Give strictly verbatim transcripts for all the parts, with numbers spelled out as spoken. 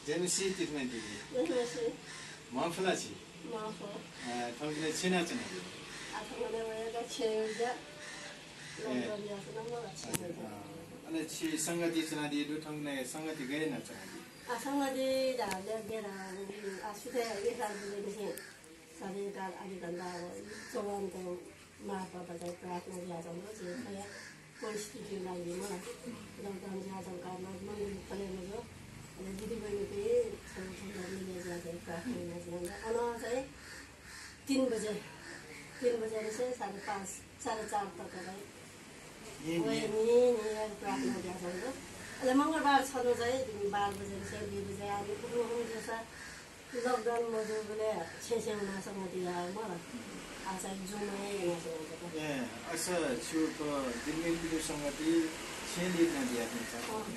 जय मसीह तितुमय् दिदी। जय मसीह। म्वाःफु ला छि? म्वाःफु। अ, थौंकन्हय् छु यानाच्वनागु? आ, थौंकन्हय् वयागु छेँय् ज्या। ए। लकडाउन जुयाच्वन मला। हजुर, अ, अले छि संगति च्वनादी दु, थौंकन्हय् संगति गय् यानाच्वनादी? आ, संगति धाःबलय् गय् याना, आ, सुथय् एक रात बुलेनिसें साढे एघार आधी घण्टा अब चौहान त मार्फत चाहिँ प्रार्थना जुयाच्वंगु, झी थ्व परिस्थितिया लागि मला। लकडाउन जुयाच्वंगु कारणं मन्दिर खुले मजू। अले दिदीबहिनीपिं छगू छगू मिले जुयाः चाहिँ प्रार्थना यानाच्वंगु। अनं चाहिँ तीन बजे, तीन बजेनिसें साढे पाँच, साढे चार तक चाहिँ निं निं। वया निं निं प्रार्थना जुयाच्वंगु। अले मंगलबार छन्हु चाहिँ बाह्र बजेनिसें दुई बजे आः उठ्नु मखु जूसा लकडाउन मजूबलय् छेँय् छेँय् वनाः संगति याः मला। आः चाहिँ Zoom हे यानाच्वनागु दु। ए, अय्सा छिगु थ्व दिदीमय्‌पिनिगु संगति छेँय् लिधना जुयाच्वन का? अँ।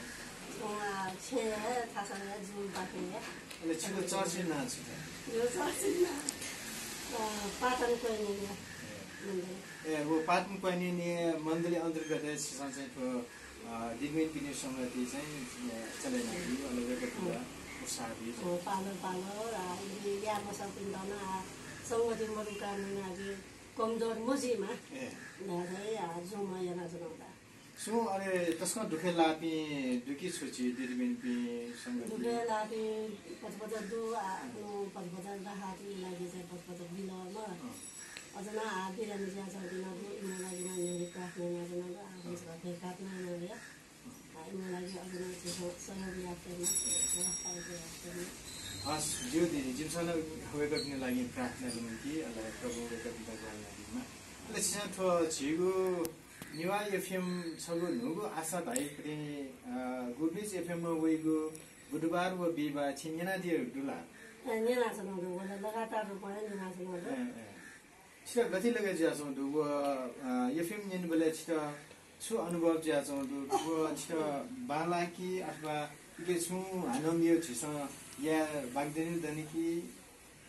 अँ, आ, छेँय् हे थासं हे Zoom पाखें हे। अले छिगु church-या नां छु खः? जिगु church-या नां, अ, पाटन कोइनिया मण्डली। ए, व पाटन कोइनिया मण्डली अन्तर्गत हे छिसं चाहिँ थ्व अ, दिदीमय्‌पिनिगु संगति चाहिँ, अ, चले यानादी, अले वय्‌कःपिन्त उत्साह बी। अ, पालो पालो, अ, इमि याये मसःपिन्त नं, अ, संगति मदुकाः नं अझ कमजोर मजुइमा। ए। धाःसा, अ, Zoom यानाच्वनागु दु। सुं अले तसकं दुःखय् लाःपिं दु कि छु छि दिदीमय्‌पिं संगति? दुःखय् लाःपिं भचा भचा दु, अ, अ, भचा भचा राहतया लागि चाहिँ भचा भचा बिल मला। अ। अझ नं, अ, बिरामी जुयाच्वंपिं नं दु, इमिगु लागि नं न्ह्यःने प्रार्थना यानाच्वनागु दु, अ, भचा भचा भेटघाट नं यानागु दु। आ, इमिगु लागि अझ नं झीसं सहयोग यायेफयेमा, सहयोग यायेफयेमा। हस्, ज्यू दिदी, जिमिसं नं वय्‌कःपिनिगु लागि प्रार्थना यानागु दु कि, अले प्रभुं वय्‌कःपिन्त ग्वाहालि यानादीमा। अले छिसं थ्व झीगु नेवाः FM छगू न्हूगु आशा धाइपिं, अ, Good News FM-य् वइगु बुधबार व बिहिबार छिं न्यनादीगु दु ला? अ, न्यनाच्वनागु दु, व ला लगातार रूपमा न्यनाच्वनागु दु। अ, अ। छितः गथे लगे जुयाच्वंगु दु? व, अ, FM न्यनेबलय् छितः छु अनुभव जुयाच्वंगु दु? व छितः बांलाः कि अथवा उकी छुं हानं मेगु झीसं याये बाकि दनि, दनि कि?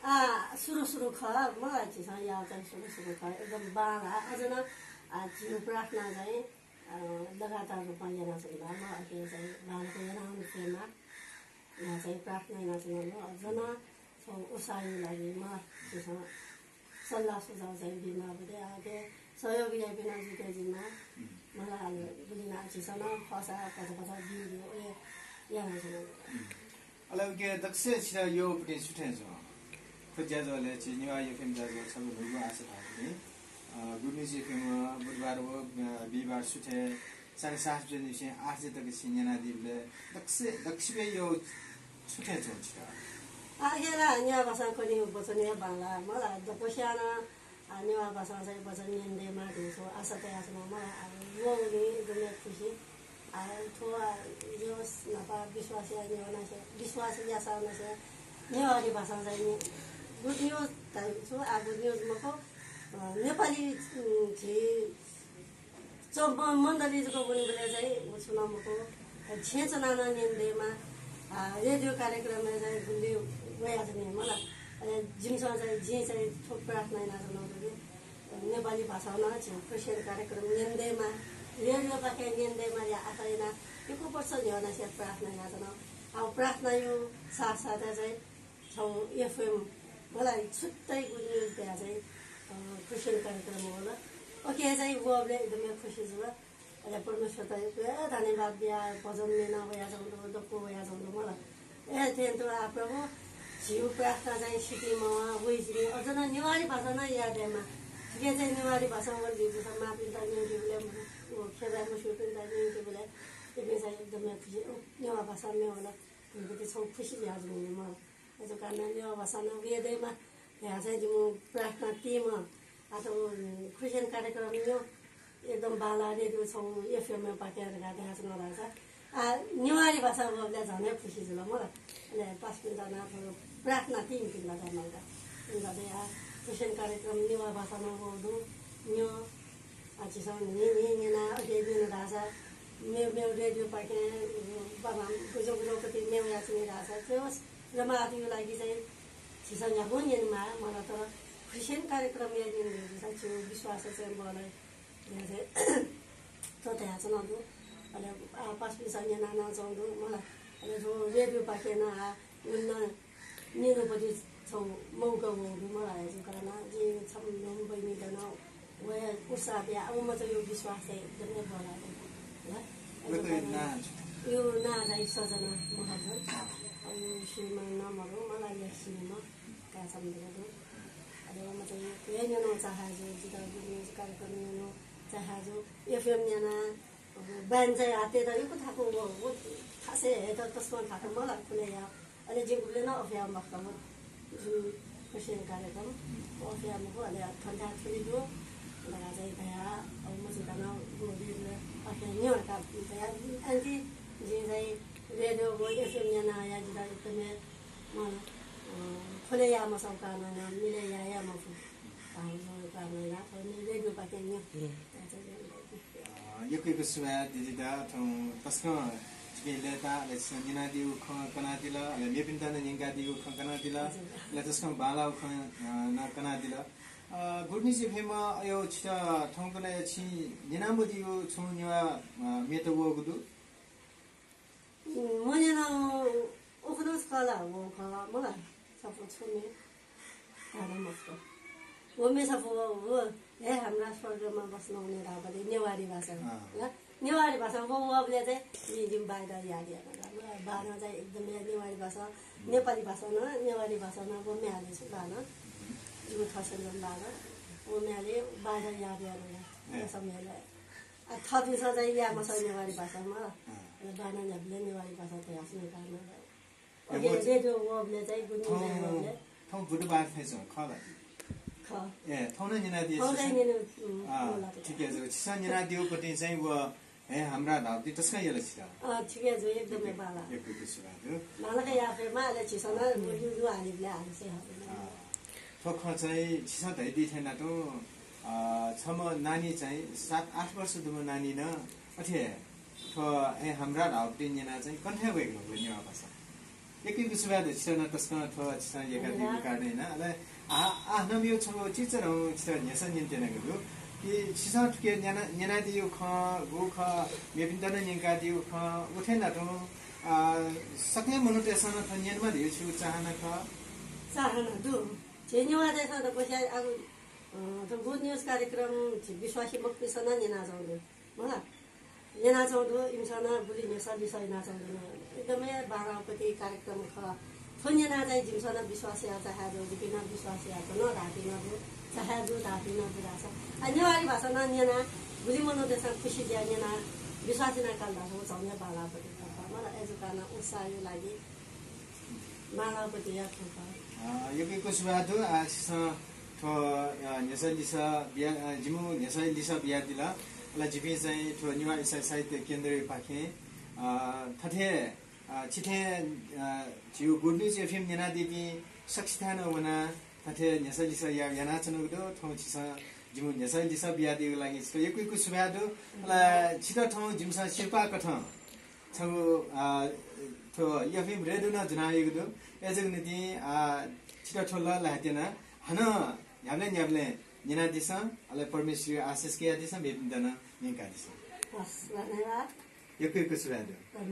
आ, सुरु सुरु खः, मला झीसं याःगु चाहिँ सुरु सुरु खः, एकदम बांलाः। अझ नं, आ, झीगु प्रार्थना चाहिँ, अ, लगातार रूपमा यानाच्वनेमाः, मला अथे चाहिँ बांलाक याना वनेफयेमा, या चाहिँ प्रार्थना यानाच्वनागु। अझ नं छगू उत्साहया लागि, मला झीसं सल्लाह सुझाव चाहिँ बीमाःबलय्, अथे सहयोग याइपिं जुयाः जिम्मा, मला अले गुलिं नं झीसं नं फसा भचा भचा बीगु, अले यानाच्वनागु। अले उकी दक्वसिबय् छितः यःगु पति छु थें च्वं? थ्व ज्याझ्वलय् छि नेवाः FM ज्याझ्वः छगू न्हूगु आशा धाःगु पति, अ, Good News FM बुधबार व, अ, बिहिबार सुथय् साढे सात बजेनिसें आठ बजे तक छिं न्यनादीबलय् दक्वसिबय्, दक्वसिबय् यःगु छु थें च्वं छितः? आ, अथे ला नेवाः भाषां कने वचन हे बांलाः, मला दक्वस्यां नं, आ, नेवाः भाषां चाहिँ वचन न्यने दयेमा धइगु आशा तयाच्वना, मला, आ, वःगुलिं एकदमै खुसी। आ, थ्व, आ, न्ह्यः न्हापा विश्वास यानाच्वंपिं, विश्वास यानाच्वंपिं नेवारी भाषां चाहिँ नि, Good News धाइगु छु, आ, Good News मखु, अ, नेपाली, उम्, झी च-, म-, मण्डली जक वनेबलय् चाहिँ व छुं नं मखु, छेँय् च्वनाः नं न्यने दयेमा, आ, रेडियो कार्यक्रमय् चाहिँ गुलि वयाच्वने, मला। अले जिमिसं चाहिँ, जिं चाहिँ थ्व प्रार्थना यानाच्वनागु दु कि नेपाली भाषां नं झीगु Christian कार्यक्रम न्यने दयेमा, रेडियोपाखें न्यने दयेमाया आशा यानाः यक्व वर्ष न्ह्यः नं प्रार्थना यानाच्वना। आ, प्रार्थनाया साथसाथै चाहिँ छगू FM, मला, छुट्टै Good News धयाः चाहिँ, अ, Christian कार्यक्रम वल। OK, चाहिँ वःबलय् एकदमै खुसी जुल। अले परमेश्वरयात यक्व धन्यवाद बियाः भजन न्यने वयाच्वंगु दु, दक्व वयाच्वंगु दु, मला। अथे तुं आः प्रभु, झीगु प्रार्थना चाहिँ सितिं मवं वइतिनि, अझ नं नेवारी भाषां नं याये दयेमा। जिके चाहिँ नेवारी भाषां वल धइगु जूसा मांपिन्त न्यंकेबलय्, व खेँजाय् मस्यूपिन्त न्यंकेबलय् इपिं चाहिँ एकदमै खुसी, नेवाः भाषां म्ये वल धइगु छगू खुसी जुयाच्वंगु दु, मला। अय्‌जूगु कारणं नेवाः भाषां नं वये दयेमा धयाः चाहिँ जिमिगु प्रार्थना थीम। आः थ्व Christian कार्यक्रम नं एकदम बांलाः, रेडियो छगू FM पाखें धकाः धयाच्वना धाःसा, आ, नेवारी भाषां वःबलय् झन हे खुसी जुल, मला। अले पासापिन्त नं थ्व प्रार्थना थीमपिन्त दयेमाल का। इमित चाहिँ आ Christian कार्यक्रम नेवाः भाषां नं वःगु दु, न्यँ। आ, झीसं न्हि न्हि न्यनाः अथे न्यन धाःसा, मेगु मेगु रेडियोपाखें, बाबां गुजो गुजो कति म्ये वयाच्वनी धाःसा, थ्व जमातया लागि चाहिँ झीसं न्ह्यागु न्यनेमाः, मला, तर Christian कार्यक्रम याये न्यने धइगु जूसा झीगु विश्वास चाहिँ बल्लाइ धयाः चाहिँ थ्व धयाच्वनागु दु। अले आ, पासापिन्सं न्यना नं च्वंगु दु, मला। अले थ्व रेडियोपाखें नं आ उन्ना निन्हुपति छौ मौका वःगु मला। अय्‌जूगु कारणं जिं छम्ह बहिनी दन, वया उत्साह बिया, अब मचाया विश्वास चाहिँ एकदमै बढा। ल, अय्‌जूगु कारणं यो नां चाहिँ सजना महर्जन। अब यो श्रीमान नं मरु, मला या श्रीमान का सम्बन्ध दु। अले मचाया हे न्यनो चाहा जु, जितः गुड न्युज कार्यक्रम न्यनो चाहा जु, एफएम न्यना बाय् चाहिँ हाते त यक्व थाकु व, व थासय् हे त तसकं थाकु मला खुले या। अले जिं गुबलें नं अफया मखु, व जुन खुसिया कार्यक्रम, व अफया मखु, अले थन्ता थुलि दु। लगा चाहिँ धया, अब मचाया नं गुबलें अफया न्यू का धया, आन्टी जिं चाहिँ रेडियो व एफएम न्यना या जितः एकदमै, अँ, खुले या मसौ कारणं, मिले या या मखु। भाउ कारणं या, रेडियोपाखें न्यू। अ, यक्व यक्व सुभाय् दिदी दा, थौं तसकं जिपिं लय्‌ताः, अले छिसं न्यनादीगु खँ कनादिल, अले मेपिन्त नं न्यंकादीगु खँ कनादिल, हजुर। अले तसकं बांलाःगु खँ, अ, नं कनादिल। अ, गुड न्युज एफएम अयो छित थौंकन्हय् छिं न्यनामदीगु छुं नेवाः, अ, म्येत वःगु दु? उम्, मन्यना उखुन्हु स्कला व खः, मला, छपु छुमे। धारा मस्त। व मे छपु व, व, हे हाम्रा स्वर्गमा बस्नुहुने धाःबले नेवारी भाषा। अँ। ल, नेवारी भाषा व, वबले चाहिँ यी जिम बाहिर याद याना। ल, बाना चाहिँ एकदमै नेवारी भाषा, नेपाली भाषा न, नेवारी भाषा न, व म्याले छु बाना। जिम खसन जम बाना। व म्याले बाहिर याद याना। ए। यो समयले। आ, थपिसं चाहिँ या मसः नेवारी भाषामा। अँ। र बाना न्ह्याबले नेवारी भाषा त यासने बाना। ए, अगे वो रेडियो वबले चाहिँ गुन्नी थौं, रेडियो वबले। थौं बुधबार थें छु, खः ला? खः। ए, थौं नं न्यनादिया थौं छिसं? चाहिँ न्यने, उम्, अँ, मला त। ठिकै छ। छिसं न्यनादिउ पति चाहिँ व, हे, हाम्रा धाउति तसकं यल छिरा। अँ, ठिकै छ, एकदमै बाला। यक्व यक्व सुभाय् दु। बाला के याफे मा, अले छिसं न, उम्। लु, लु, हालिबले हालिसे हबे। अँ। थ्व खँ चाहिँ छिसं धयादी थें नातुं, अ, छम्ह नानी चाहिँ सात आठ वर्ष दुम्ह नानी नं अथे हे थ्व हे हाम्रा धाउति न्यना चाहिँ कण्ठय् वय्‌कल नेवाः भाषा। यक्व यक्व सुभाय् दु छिसं नं तसकं थ्व छिसं यय्‌कादीगु कारणं याना। अले आ, आ, हानं मेगु छगू चिचरं छिसं न्ह्यसः न्यने त्यनागु दु कि छिसं थुके न्यना, न्यनादीगु खँ, गु खँ, मेपिन्त नं न्यंकादीगु खँ, उथें नातुं, अ, सकलें मनूतय्‌सं नं थ्व न्यनेमा धइगु छिगु चाहना खः। चाहना दु। झी नेवाःतय्‌सं त बस्या आगु, अ, थ्व गुड न्युज कार्यक्रम झी विश्वासी मखुपिन्सं नं न्यनाच्वंगु दु। मला, न्यनाच्वंगु दु, इमिसं नं गुलि न्ह्यसः लिसः यानाच्वंगु दु। एकदमै बांलाःपति कार्यक्रम खः। थ्व न्यना चाहिँ जिमिसं नं विश्वास याये चाहे दु, जिपिं नं विश्वास याये दु, नं धाःपिं नं दु, चाहे दु धाःपिं नं दु धाःसा। आ, नेवारी भाषा नं न्यना, गुलि मनूतय्‌सं खुसि जुया न्यना, विश्वास याना काल धाःसा व झन हे बांलाःपति खः। मला, अय्‌जूगु कारणं उत्साहया लागि बांलाःपति या खः। अ, यक्व यक्व सुभाय् दु। आ, छिसं थ्व, अ, न्ह्यसः लिसः बिया, अ, जिमिगु न्ह्यसः लिसः बियादिल। अले जिपिं चाहिँ थ्व नेवाः इसाई साहित्य केन्द्रया पाखें, अ, थथे, अ, छिथें, अ, झीगु गुड न्युज एफएम न्यनादीपिं सकसिथाय् नं वनाः थथे न्ह्यसः लिसः या-, यानाच्वनागु दु। थौं छिसं जिमिगु न्ह्यसः लिसः बियादीगु लागि छितः यक्व यक्व सुभाय् दु। अले छितः थौं जिमिसं सिरपाः कथं छगू, अ, थ्व एफएम रेडियो नं ज्वनावयागु दु। अय्‌जूगु निंतिं, अ, छितः थ्व लः ल्हाये त्यना। हानं न्ह्याबलें न्ह्याबलें न्यनादिसँ, अले परमेश्वरया आशिष कयादिसँ, मेपिन्त नं न्यंकादिसँ। हस्, धन्यवाद। यक्व यक्व सुभाय् दु। धन्यवाद।